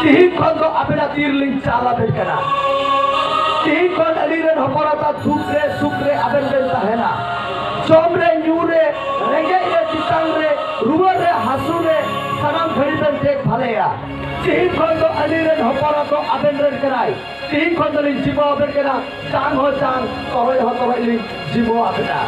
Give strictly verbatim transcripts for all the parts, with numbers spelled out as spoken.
ᱛᱤᱦᱤᱧ ᱠᱷᱚᱱ ᱫᱚ ᱟᱵᱮᱱᱟᱜ ᱛᱤ ᱨᱮᱞᱤᱧ ᱪᱟᱞ ᱟᱵᱮᱱ ᱠᱟᱱᱟ᱾ ᱛᱤᱦᱤᱧ ᱠᱷᱚᱱ ᱟᱹᱞᱤᱧ ᱨᱮᱱ ᱦᱚᱯᱚᱱ ᱮᱨᱟ ᱫᱩᱠ ᱨᱮ ᱥᱩᱠ ᱨᱮ ᱟᱵᱮᱱ ᱵᱮᱱ ᱛᱟᱦᱮᱱᱟ᱾ ᱡᱚᱢ ᱨᱮ ᱧᱩ ᱨᱮ ᱨᱮᱸᱜᱮᱡ ᱨᱮ ᱛᱮᱛᱟᱝ ᱨᱮ ᱨᱩᱣᱟᱹ ᱨᱮ ᱦᱟᱹᱥᱩ ᱨᱮ ᱥᱟᱱᱟᱢ ᱜᱷᱟᱹᱲᱤ ᱵᱮᱱ ᱫᱮᱠᱷ ᱵᱷᱟᱞᱮᱭᱟ᱾ ᱛᱤᱦᱤᱧ ᱠᱷᱚᱱ ᱫᱚ ᱟᱹᱞᱤᱧ ᱨᱮᱱ ᱦᱚᱯᱚᱱ ᱮᱨᱟ ᱫᱚ ᱟᱵᱮᱱ ᱨᱮᱱ ᱠᱟᱱᱟᱭ᱾ ᱛᱤᱦᱤᱧ ᱠᱷᱚᱱ ᱫᱚᱞᱤᱧ ᱡᱤᱢᱟᱹ ᱟᱵᱮᱱ ᱠᱟᱱᱟ, ᱪᱟᱝ ᱦᱚᱸ ᱪᱟᱝ, ᱛᱚᱨᱚᱡ ᱦᱚᱸ ᱛᱚᱨᱚᱡ ᱞᱤᱧ ᱡᱤᱢᱟᱹ ᱟᱵᱮᱱᱟ᱾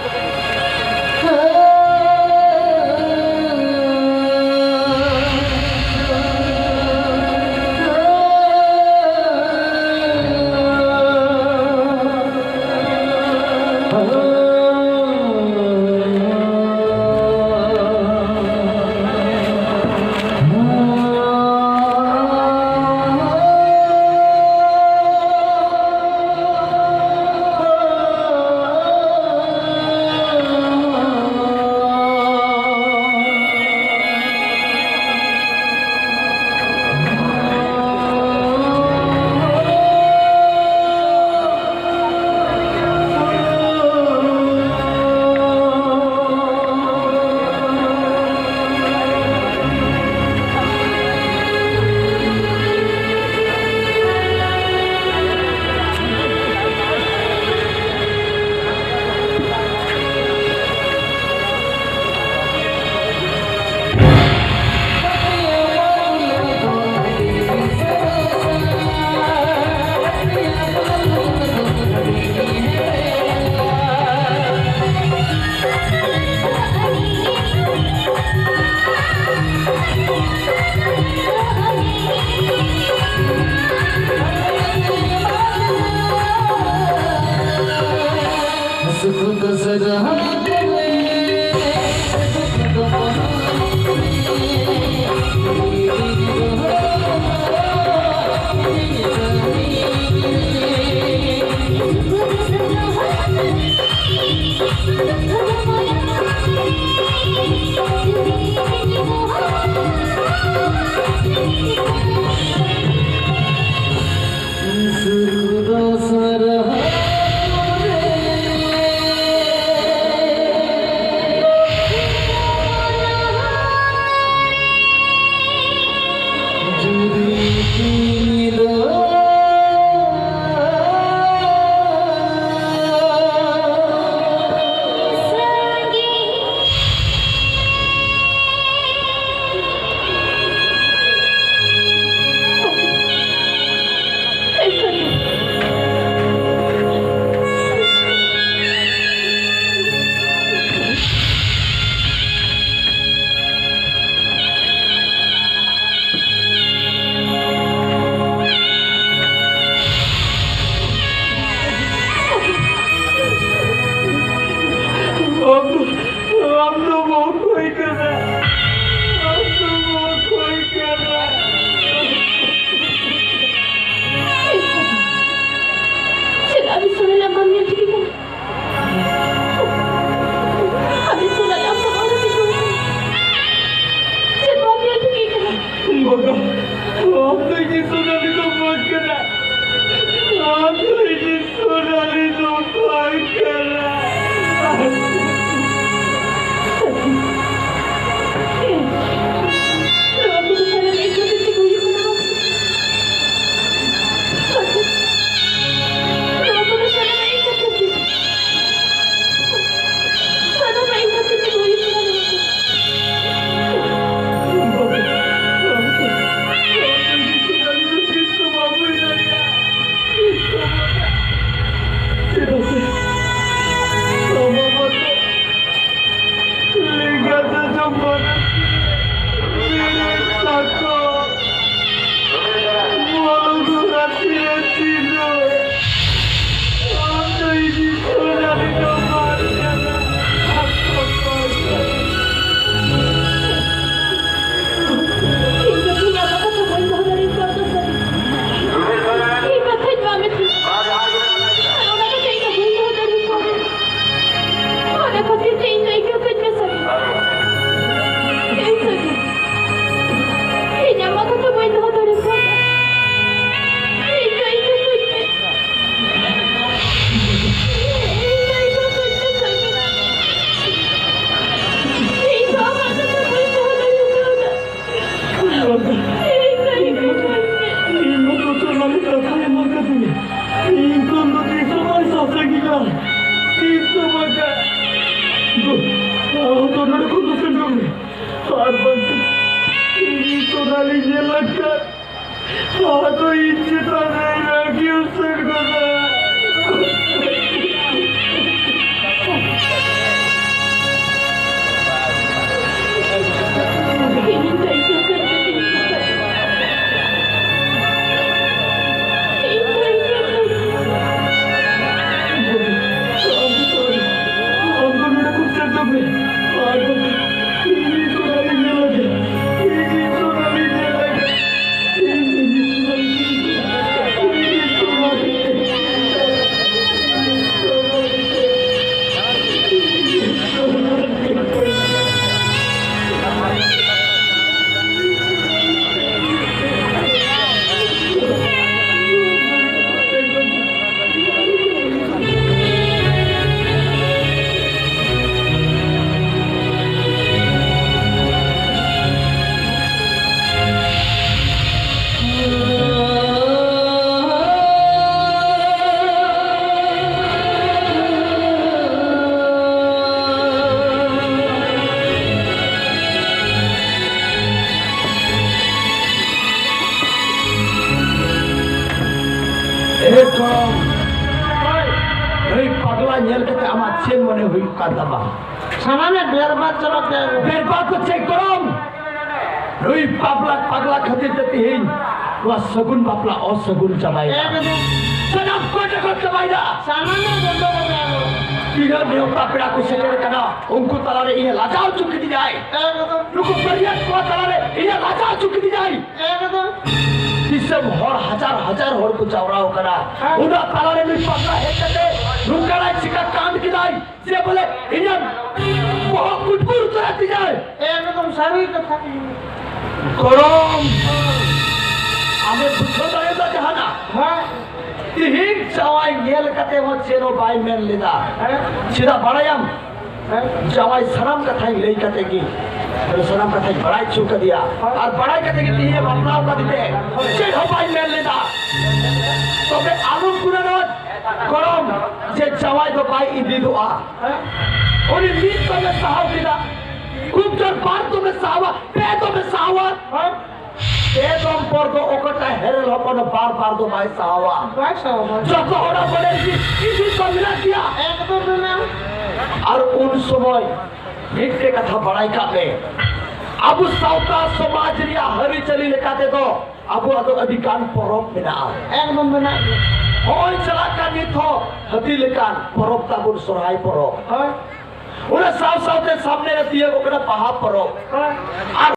ᱟᱢ ᱫᱚ ᱱᱚᱰᱮ ᱠᱷᱚᱱ ᱫᱚ ᱥᱮᱱᱚᱜ ᱢᱮ᱾ ᱟᱨ ᱵᱟᱝᱠᱷᱟᱱ ᱤᱧ ᱥᱳᱱᱟᱞᱤ ᱧᱮᱞ ᱞᱮᱱᱠᱷᱟᱱ ᱟᱫᱚ ᱤᱧ ᱪᱮᱛᱟᱱ ᱨᱮ ᱨᱟᱹᱜᱤ ᱩᱛᱟᱹᱨ ᱜᱚᱫᱟ᱾ ᱮ ᱠᱚᱲᱟ, ᱱᱩᱭ ᱯᱟᱜᱽᱞᱟ ᱧᱮᱞ ᱠᱟᱛᱮ ᱟᱢᱟᱜ ᱪᱮᱫ ᱢᱚᱱᱮ ᱦᱩᱭᱩᱜ ᱠᱟᱱ ᱛᱟᱢᱟ? ᱥᱟᱱᱟᱢᱮ ᱵᱮᱨᱵᱟᱫ ᱪᱟᱵᱟ ᱠᱮᱫ᱾ ᱵᱮᱨᱵᱟᱫ ᱫᱚ ᱪᱮᱫ ᱜᱚᱨᱚᱢ? ᱱᱩᱭ ᱯᱟᱜᱽᱞᱟ, ᱯᱟᱜᱽᱞᱟ ᱠᱷᱟᱹᱛᱤᱨ ᱛᱮ ᱛᱤᱦᱤᱧ ᱱᱚᱣᱟ ᱥᱟᱹᱜᱩᱱ ᱵᱟᱯᱞᱟ ᱚᱥᱟᱹᱜᱩᱱ ᱪᱟᱵᱟᱭᱮᱱᱟ᱾ ᱮᱠᱫᱚᱢ᱾ ᱥᱟᱱᱟᱢ ᱠᱚ ᱴᱟᱠᱟ ᱪᱟᱵᱟᱭᱮᱱᱟ᱾ ᱥᱟᱱᱟᱢᱮ ᱵᱚᱱᱫᱚ ᱠᱟᱫᱟ᱾ ᱛᱤᱱᱟᱹᱜ ᱱᱮᱣᱛᱟ ᱯᱮᱲᱟ ᱠᱚ ᱥᱮᱴᱮᱨ ᱠᱟᱱᱟ, ᱩᱱᱠᱩ ᱛᱟᱞᱟᱨᱮ ᱤᱧᱮ ᱞᱟᱡᱟᱣ ᱦᱚᱪᱚ ᱠᱤᱫᱤᱧᱟᱭ᱾ ᱮᱠᱫᱚᱢ᱾ ᱱᱩᱠᱩ ᱵᱟᱹᱨᱭᱟᱹᱛ ᱠᱚ ᱛᱟᱞᱟᱨᱮ ᱤᱧᱮ ᱞᱟᱡᱟᱣ ᱦᱚᱪᱚ ᱠᱤᱫᱤᱧᱟᱭ᱾ ᱮᱠᱫᱚᱢ᱾ ᱫᱤᱥᱚᱢ ᱦᱚᱲ ᱦᱟᱡᱟᱨ ᱦᱟᱡᱟᱨ ᱦᱚᱲ ᱠᱚ ᱡᱟᱣᱨᱟ ᱟᱠᱟᱱᱟ᱾ ᱦᱮᱸ᱾ ᱚᱱᱟ ᱛᱟᱞᱟᱨᱮ ᱱᱩᱭ ᱯᱟᱜᱽᱞᱟ ᱦᱮᱡ ᱠᱟᱛᱮ ᱱᱚᱝᱠᱟᱱᱟᱜ ᱪᱤᱠᱟ ᱠᱟᱱᱰ ᱠᱮᱫᱟᱭ ᱡᱮ ᱵᱚᱞᱮ ᱤᱧᱟᱹᱜ ᱵᱚᱦᱚᱜ ᱠᱩᱴᱠᱩᱨ ᱩᱛᱟᱹᱨ ᱛᱤᱧᱟᱭ᱾ ᱮᱠᱫᱚᱢ ᱥᱟᱹᱨᱤ ᱠᱟᱛᱷᱟ᱾ ᱜᱚᱨᱚᱢ᱾ ᱟᱢᱮ ᱵᱩᱡᱷᱟᱹᱣ ᱫᱟᱲᱮᱭᱟᱫᱟ ᱡᱟᱦᱟᱱᱟᱜ? ᱦᱮᱸ᱾ ᱛᱤᱦᱤᱧ ᱡᱟᱶᱟᱭ ᱧᱮᱞ ᱠᱟᱛᱮ ᱦᱚᱸ ᱪᱮᱫ ᱦᱚᱸ ᱵᱟᱭ ᱢᱮᱱ ᱞᱮᱫᱟ᱾ ᱦᱮᱸ᱾ ᱪᱮᱫᱟᱜ ᱵᱟᱲᱟᱭᱟᱢ? ᱦᱮᱸ᱾ ᱡᱟᱶᱟᱭ ᱥᱟᱱᱟᱢ ᱠᱟᱛᱷᱟᱧ ᱞᱟᱹᱭ ᱠᱟᱛᱮ ᱜᱮ, ᱥᱟᱱᱟᱢ ᱠᱟᱛᱷᱟᱧ ᱵᱟᱲᱟᱭ ᱦᱚᱪᱚ ᱠᱟᱫᱮᱭᱟ᱾ ᱦᱮᱸ᱾ ᱟᱨ ᱵᱟᱲᱟᱭ ᱠᱟᱛᱮ ᱜᱮ ᱛᱤᱦᱤᱧ ᱮ ᱵᱟᱯᱞᱟ ᱟᱠᱟᱫᱤᱧ ᱛᱮ ᱪᱮᱫ ᱦᱚᱸ ᱵᱟᱭ ᱢᱮᱱ ᱞᱮᱫᱟ᱾ ᱛᱚᱵᱮ ᱟᱞᱚᱢ ᱜᱩᱱᱟᱹᱱᱚᱜ ᱜᱚᱨᱚᱢ᱾ ᱡᱮ ᱡᱟᱶᱟᱭ ᱫᱚ ᱵᱟᱭ ᱤᱫᱤ ᱫᱚᱜᱼᱟ᱾ ᱦᱮᱸ? ᱩᱱᱤ ᱢᱤᱫ ᱫᱚᱢᱮ ᱥᱟᱦᱟᱣ ᱠᱮᱫᱟ, ᱠᱷᱩᱵ ᱡᱳᱨ ᱵᱟᱨ ᱫᱚᱢᱮ ᱥᱟᱦᱟᱣᱟ, ᱯᱮ ᱫᱚᱢᱮ ᱥᱟᱦᱟᱣᱟ᱾ ᱦᱮᱸ? ᱯᱮ ᱫᱚᱢ ᱯᱚᱨ ᱫᱚ ᱚᱠᱚᱭᱴᱟᱜ ᱦᱮᱨᱮᱞ ᱦᱚᱯᱚᱱ ᱵᱟᱨ ᱵᱟᱨ ᱫᱚ ᱵᱟᱭ ᱥᱟᱦᱟᱣᱟ᱾ ᱵᱟᱭ ᱥᱟᱦᱟᱣᱟ᱾ ᱡᱚᱛᱚ ᱦᱚᱲᱟᱜ ᱢᱚᱱᱮ ᱨᱮ ᱤᱫᱤ ᱠᱚ ᱢᱮᱱᱟᱜ ᱜᱮᱭᱟ᱾ ᱮᱠᱫᱚᱢ ᱢᱮᱱᱟᱜᱼᱟ᱾ ᱟᱨ ᱩᱱ ᱥᱚᱢᱚᱭ ᱢᱤᱫᱴᱮᱡ ᱠᱟᱛᱷᱟ ᱵᱟᱲᱟᱭ ᱠᱟᱜ ᱯᱮ, ᱟᱵᱚ ᱥᱟᱶᱛᱟ ᱥᱚᱢᱟᱡᱽ ᱨᱮᱭᱟᱜ ᱟᱹᱨᱤᱪᱟᱹᱞᱤ ᱞᱮᱠᱟ ᱛᱮᱫᱚ ᱟᱵᱚᱣᱟᱜ ᱫᱚ ᱟᱹᱰᱤ ᱜᱟᱱ ᱯᱚᱨᱚᱵᱽ ᱢᱮᱱᱟᱜᱼᱟ᱾ ᱮᱠᱫᱚᱢ ᱢᱮᱱᱟᱜ ᱜᱮᱭᱟ᱾ ᱦᱚᱸᱜᱼᱚᱭ ᱪᱟᱞᱟᱜ ᱠᱟᱱ ᱱᱤᱛ ᱦᱚᱸ ᱦᱟᱹᱛᱤ ᱞᱮᱠᱟᱱ ᱯᱚᱨᱚᱵᱽ ᱛᱟᱵᱚᱱ ᱥᱚᱨᱦᱟᱭ ᱯᱚᱨᱚᱵᱽ᱾ ᱦᱳᱭ᱾ ᱚᱱᱟ ᱥᱟᱶ ᱥᱟᱶᱛᱮ ᱥᱟᱢᱱᱮ ᱨᱮ ᱛᱤᱭᱳᱜᱚᱜ ᱠᱟᱱᱟ ᱵᱟᱦᱟ ᱯᱚᱨᱚᱵᱽ᱾ ᱦᱳᱭ᱾ ᱟᱨ